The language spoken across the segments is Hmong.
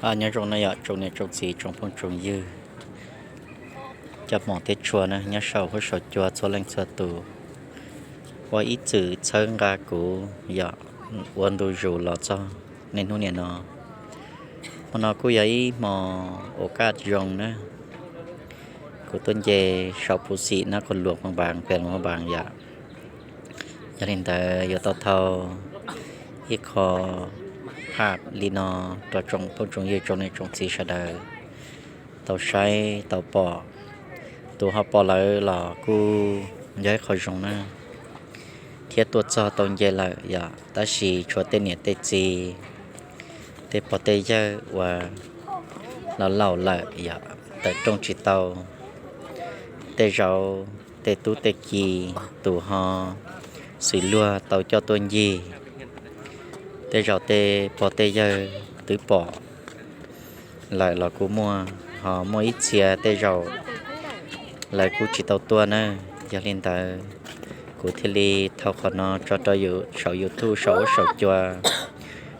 Nyob zoo na yom tsoom niam tsoom txiv tsoom phooj tsoom ywg, cov hmoob thiab tshua na nyob saum huab saum cua txhua leej txhua tus, ua ib txwm txhawb nqa kuv yom, ua ntu zus los txog niaj hnub niam no. Hmo no kuj yog ib hmo ua kaj zoo na, kuv tuaj nce saum Phuv Xim na, qhov luas Hmoob Npaas, pem luas Hmoob Npaas yom. Yog li ntawd yuav tau thau ib qho phaj li no rau tsoom phooj tsoom ywg tsoom niam tsoom txiv sawv daws tau saib tau pom. Tus ho pom lawm los kuj yog ib qho zoo na, thiab tuaj txog tau nce lawm yom, tab sis tshuav tej niam tej txiv, tej pog tej yawg uas laus laus lawm yom, tawm rooj tsis tau. Tej zaum tej tub tej ki, tus ho xws luag tau coj tuaj ncig, tej zaum tej pog tej yawg twb pom lawm los kuj muaj, ho muaj ib txhia tej zaum lawv kuj tsis tau tuaj na. Yog li ntawd kuv thiaj li thau qhov no tso rau saum YouTube saum huab saum cua,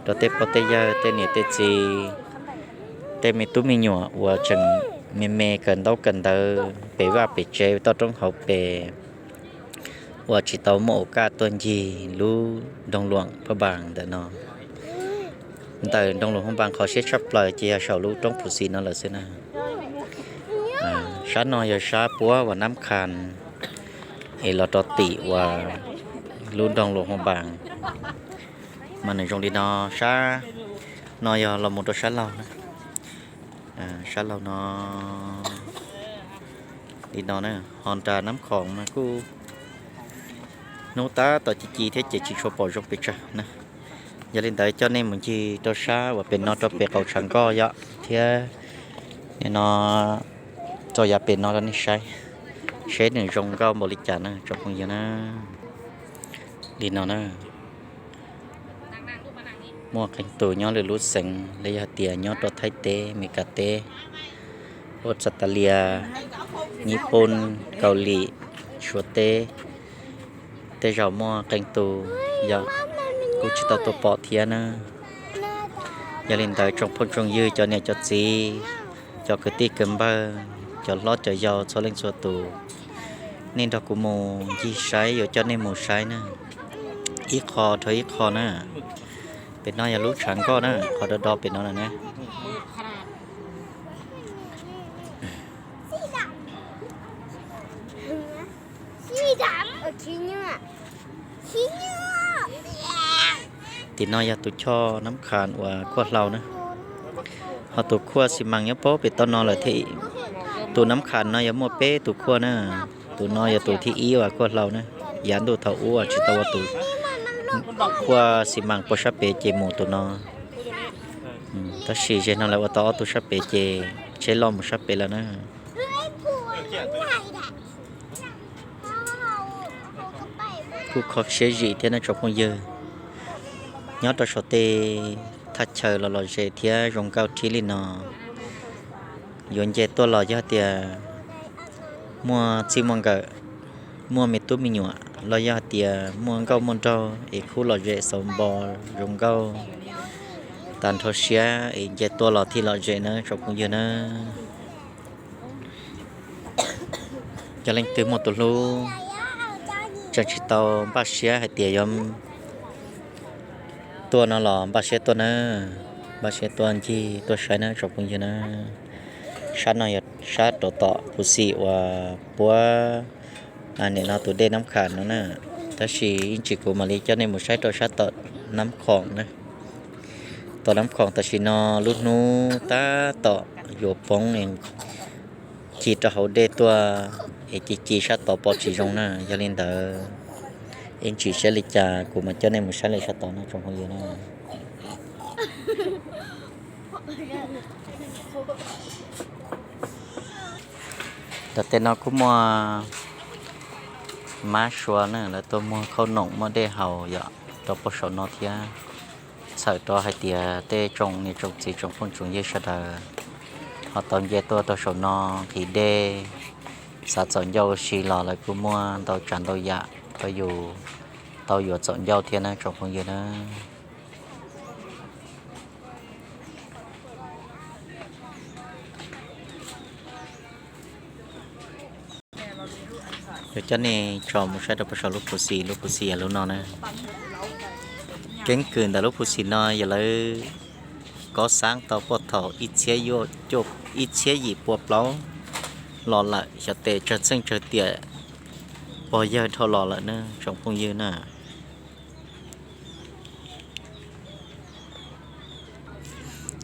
rau tej pog tej yawg tej niam tej txiv, tej me tub me nyuam uas tseem me me kawm ntaub kawm ntawv pem vaj pem tsev toj roob hauv pes, uas tsis tau muaj ua kaj tuaj ncig lub nroog luas Hmoob Npaas ntawm no. Ntawm nroog luas Hmoob Npaas qhov siab tshaj plaws ces yog saum lub roob Phuv Xim no lawm xwb na. Sab no yog sab puab uas Nab Khas es los rau tim uas lub nroog luas Hmoob Npaas. Mas nws zoo li no, sab no yog los mus rau sab laug na, sab laug no li no na. Ho nram Nab Khoom mas kuj hnub tab tom ci ci thiab ces tsis tshua pom zoo pes tsawg na. Yog li ntawd coj nej mus ncig rau sab uas pem no rau pem qaum tshav nkoj yom, thiab nim no txog yav pem no rau nej saib, seb nws zoo nkauj npaum li cas na tsoom phooj ywg na. Li no na, muaj qee tus nyob lwm lub xeev los yog tias nyob rau Thaib teb, Mes Kas teb, Australia, Nyij Pooj, Kaus Lim, Suav teb, tej zaum muaj qee tus yog kuj tsis tau tuaj pom thiab na. Yog li ntawd tsoom phooj tsoom ywg, cov niam cov txiv, cov kwv tij kwv npawg, cov hlob cov yau txhua leej txhua tus, nej nrog kuv mus ncig saib, yuav coj nej mus saib na. Ib qho dhau ib qho na. Pem no yog lub tshav nkoj na, qhov do do pem no na. Tim no yog tus choj Nab Khas uas kuaj hlau na. Ho tus khuaj xi mas nyob pem toj no lawm thiab. Tus Nab Khas no yog muaj peb tus khuaj na. Tus no yog tus thib ib uas kuaj hlau na. Yav ntuj thaum ub tsis tau ua tus khuaj xi mas puag sab pem ces mus tus no. Tab sis zeg no lawv ua tau ob tug sab pem ces tsheb loj mus sab pem lawm na. Kuj kho siab zim thiab no tsoom phooj ywg. Nyob rau saum tej thaj chaw los lom zem thiab zoo nkauj thiab li no, yuav nce tuaj los yog tias muaj txij muaj nkawm, muaj me tub me nyuam los yog hais tias muaj nkauj muaj nraug es khub lom zem xaus npo zoo nkauj tag nrho siab es nce tuaj los thiaj lom zem na tsoom phooj ywg na. Yog leej twg muaj tus hlub tseem tsis tau npaj siab hais tias yuav tuaj no los npaj siab tuaj na, npaj siab tuaj ncig tuaj saib na tsoom phooj ywg na. Sab no yog sab rau tom Phuv Xim uas puab nim no tus dej Nab Khas no na. Tab sis ib ntsis kuv mam li coj nej mus saib rau sab tom Nab Khoom na. Tom Nab Khoom tam sim no lub hnub tab tom yuav poob, ci rau hauv dej tuaj es ci ci sab tod pom tsis zoo na. Yog li ntawd ib ntsis saib li cas kuv mam coj nej mus saib li sab tod no tsoom phooj ywg na. Tom tej no kuj muaj mab sua na, lawv tuaj muag khaub noom muaj dej haus yom rau puag saum no thiab. Txhawm rau hais tias tej tsoom niam tsoom txiv tsoom phooj tsoom ywg sawv daws ho tau nce tuaj rau saum no nqhis dej, xav txaus ncauj ua si los lawv kuj muaj ntau tsav ntau yam rau yus tau yuav txaus ncauj thiab na tsoom phooj ywg na. Yuav coj nej tso mus saib rau pem saum lub phuv xim, lub phuv xim yog lub no na. Keeb kwm ntawm lub phuv xim no yog lawv kov xaab tau puag thaum ib txhiab, ib txhiab yim pua plaub los lawm, xyov tes tsawg txheej tsawg tiam pog yawg dhau los lawm na tsoom phooj ywg na.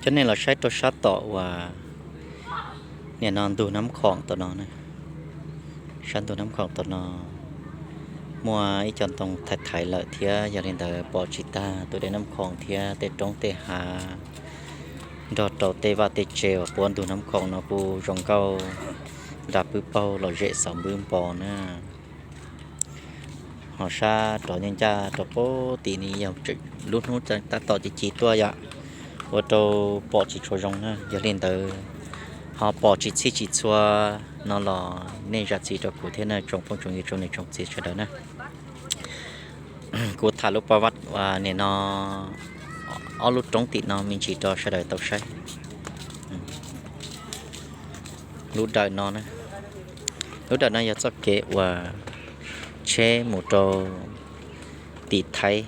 Coj nej los saib rau sab tom uas nim no ntug Nab Khoom tom no, sab ntug Nab Khoom tom no muaj ib co ntoo thaiv thaiv lawm thiab, yog li ntawd pom tsis tag tus dej Nab Khoom thiab tej roob tej hav nrog rau tej vaj tej tsev uas puab ntug Nab Khoom no kuj zoo nkauj nra pwb paug los zem xauv npwb npo na. Ho sab rov ncaj ncaj rau puag tim ni yog lub hnub tab tom ci ci tuaj yom, ua rau pom tsis tshua zoo na. Yog li ntawd ho pom tsis txhij tsis txhua no los nej zam txim rau kuv thiab na tsoom phooj tsoom ywg tsoom niam tsoom txiv sawv daws na. Kuv tham lub paj vaj uas nim no ob lub roob tim no me ntsis rau sawv daws tau saib. Lub dawm no, lub dawm no yog txoj kev uas tsheb mus rau tim Thaib,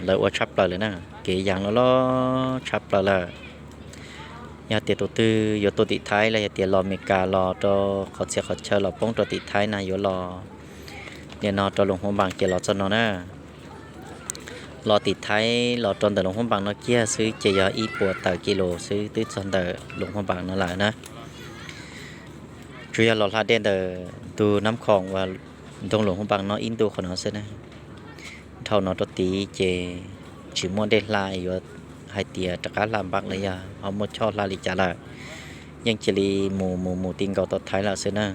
lawv ua tshaj plaws lawm na, kev yas loj loj tshaj plaws lawm. Yog tias tus twg yuav tuaj tim Thaib los yog tias los Meskas los rau qhov txhia qhov chaw los poob rau tim Thaib na yuav los nim no rau Luas Huab Npas ces los txog no na. Los tim Thaib los rau ntawm Luas Huab Npas no kiag xwb ces yog ib puas tawm kis lus xwb twb txog ntawm Luas Huab Npas no lawm na. Tsuas yog los hla dej ntawm ntug Nab Khoom uas ntoo Luas Huab Npas no ib ntu qhov no xwb na. Dhau no rau tid ces tsis muaj dej hla yuav hais tias rov qab hla npab los yog ho muaj choj hla li cas lawm, yeej cia li mus mus mus ti nkaus tau Thaib lawm xwb na.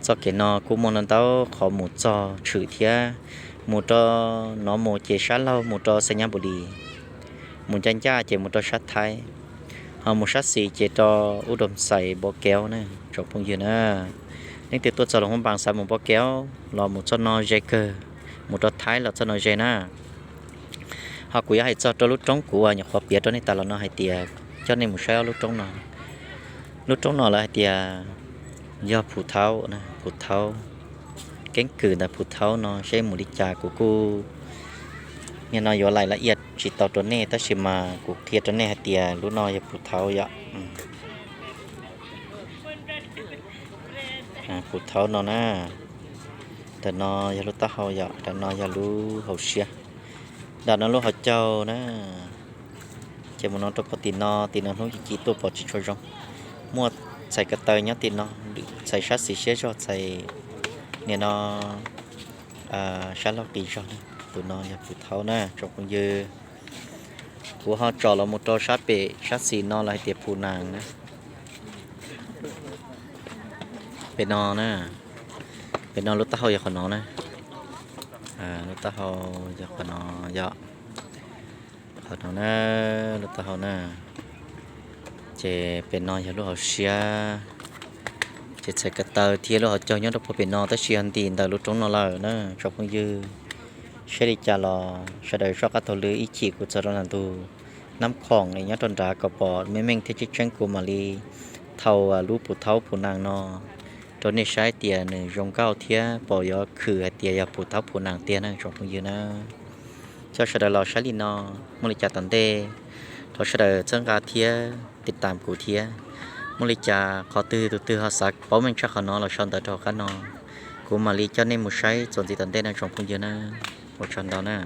Txoj kev no kuj muaj ntau ntau qhov mus txog tshwm thiab. Mus rau no mus ces sab laug mus rau Xais Nyab Npus Lis, mus ncaj ncaj ces mus rau sab Thaib, ho mus sab xis ces rau Ub Doos Xais Npau Kev na tsoom phooj ywg na. Leej twg tuaj txog Luas Huab Npas xav mus Npau Kev los mus txoj no ze kawg, mus rau Thaib los txoj no ze na. Ho kuv yuav hais txog rau lub roob kuv uas nyuam qhuav piav rau nej tas los no hais tias coj nej mus saib ob lub roob no. Lub roob no lawv hais tias yog Phu Thaub, Phu Thaub, keeb kwm ntawm Phu Thaub no seb mus li cas kuv kuj nim no yuav laim la iaj tsis tau rau nej tab sis mas kuv qhia rau nej hais tias lub no yog Phu Thaub yom. Phu Thaub no na, ntawm no yog lub taub hau yom, ntawm no yog lub hauv siab, ntawm no lub hauv caug na. Ces mus no rau puag tim no, tim no hnub ci ci tuaj pom tsis tshua zoo. Muaj txhais ko taw nyob tim no, txhais sab xis siab zog, txhais nim no sab laug qis zog na. Tus no yog Phu Thaub na tsoom phooj ywg. Kuv ho tsom los mus rau sab pem sab xis no lawv hais tias Phu Nas na. Pem no na, pem no lub taub hau yog qhov no na. Lub taub hau yog qhov no yom. Qhov no na, lub taub hau na. Ces pem no yog lub hauv siab. Ces txhais ko taw thiab lub hauv caug nyob rau puag pem no tab sis yog ntim ntawm lub roob no lawm na tsoom phooj ywg. Saib li cas los sawv daws soj qab taug lw ib chim kuv txog rau ntug Nab Khoom es nyob rau nrad kom pom meej meej thiab tseeb tseeb kuv mam li thau lub Phu Thaub Phu Nas no rau nej saib tias nws zoo nkauj thiab pom yuav khwm hais tias yog Phu Thaub Phu Nas tiag na tsoom phooj ywg na. Coj sawv daws los saib li no, muaj li cas tom ntej thov sawv daws txhawb nqa thiab tiv tam kuv thiab. Muaj li cas qhov twg tus twg ho xav paub meej tshaj qhov no los sau ntawv rau hauv qab no, kuv mam li coj nej mus saib txuas ntxiv tom ntej na tsoom phooj ywg na. Ua tsaug ntau na.